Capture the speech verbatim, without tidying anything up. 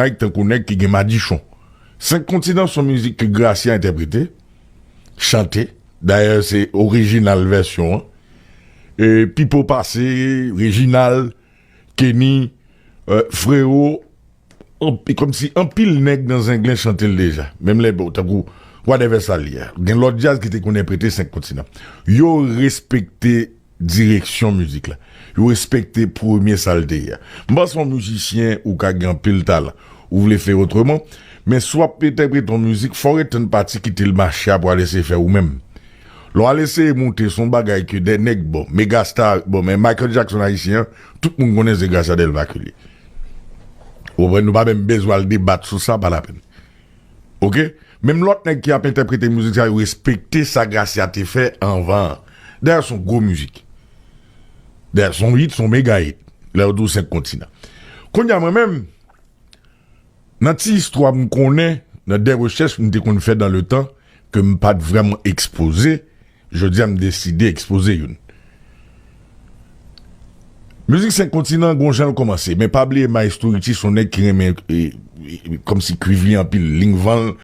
Mike tankou nèg ki gen madichon. Senk Kontinan se yon mizik ke Gracia entèprete, chante. Dayè, se orijinal vèsyon an. E Pipo pase, Reginald, Kenny, euh, Freo, anpi- kòmsi anpil nèg nan Zenglen chante l deja. Menm lè, bon, tankou, whatever sa l ye a. Gen lòt djaz ki te konn entèprete Senk Kontinan. Yo respekte direksyon mizik la. Yo respekte premye sa l te ye a. M panse yon mizisyen ou ka gen anpil talan, ou vle fè otreman, men si w ap entèprete yon mizik, fò w ret tann pati ki te l mache a pou w al eseye fè ou menm. Lè w al eseye moute, se yon bagay ke de nèg bon, Megastar bon, men Michael Jackson ayisyen an, tout moun konnen se Gracia Delva ke l ye. Ou konprann? Nou pa menm bezwen al debat sou sa, pa lapenn. Oke? Menm lòt nèg ki ap entèprete mizik sa yo respekte sa Gracia te fè anvan an. Dayè, se yon gwo mizik. Dayè, se yon hit, se yon mega hit. Lè yo di w Senk Kontinan. Kounye a, mwen menm, nan ti istwa m konnen, nan de rechèch m te konn fè dan le tan, ke m pa t vrèman ekspoze, jodi a m deside ekspoze youn. Mizik Senk Kontinan, gon jan l kòmanse, men pa bliye Maestro Richie se yon nèg ki renmen, e, e, kòmsi kwiv li anpil, lingvan l,